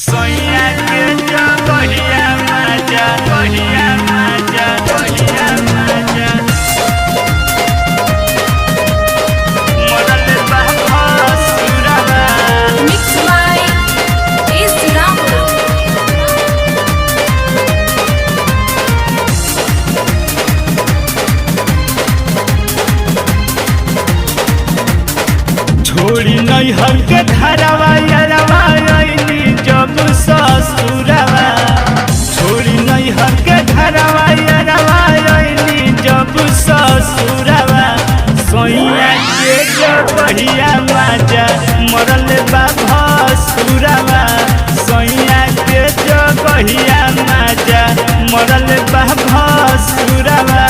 सैया के जगहिया माजा गहिया माजा गहिया माजा मरल बा भसुरवा। Mixed by S. Rahul. छोड़ी नैहर के घरवा यरवा अइली जब ससुरवा। छोड़ी नैहर के घरवा यरवा अइली जब ससुरवा। सोइया के जबहिया माजा मरल बा भसुरवा। सोइया के जबहिया माजा मरल बा भसुरवा।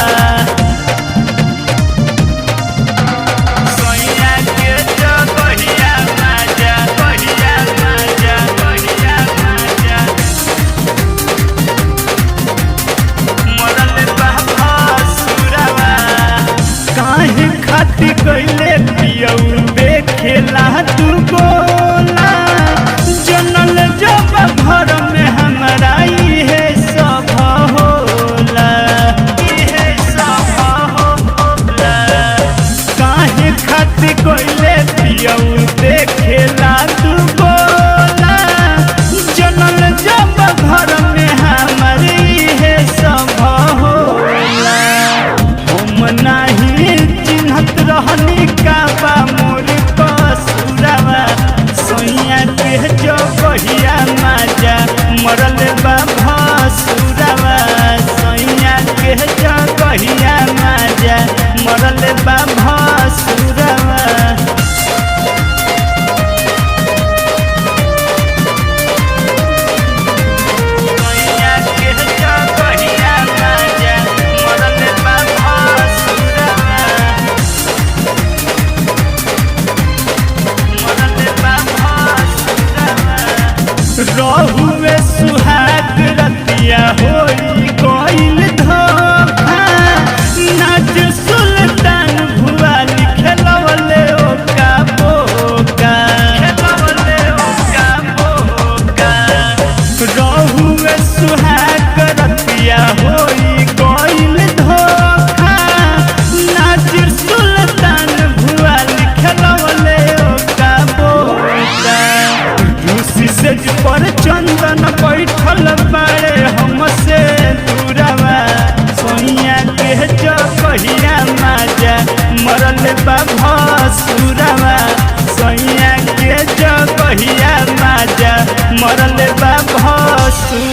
सैया के जगहिया माजा गहिया माजा गहिया माजा मरल बा भसुरवा। काहे खातिर कइले पियऊ बेखेला तू गोला जनल जब घर में हमरा इहे सब होला, इहे सब होला। काहे खातिर कइले पियऊ देखेला तू बोला जनल जब घर में हमर इहे सब होला। हम नाही चिन्हत रहनी का बा मोर कसुरवा। सैया के जगहिया माजा मरल बा भसुरवा। सैया के जगहिया माजा मरल बा भसुरवा। सैया के जगहिया माजा मरल बा भसुरवा। मरल बा भसुरवा। रहुए सुहाग रतिया होई गइल धोखा नाच सुल्तान भुआ लिखलवले ओका बोका, खेलवले ओका बोका। रहुए सुहाग रतिया होई गइल धोखा नाच सुल्तान भुआ लिखलवले ओका बोका। रूसी से पर चंदन बैठल बाड़े हमसे दूरवा। सोनिया के जगहिया माजा मरल बा भसुरवा। सोनिया के जगहिया माजा मरल बा भसुरवा।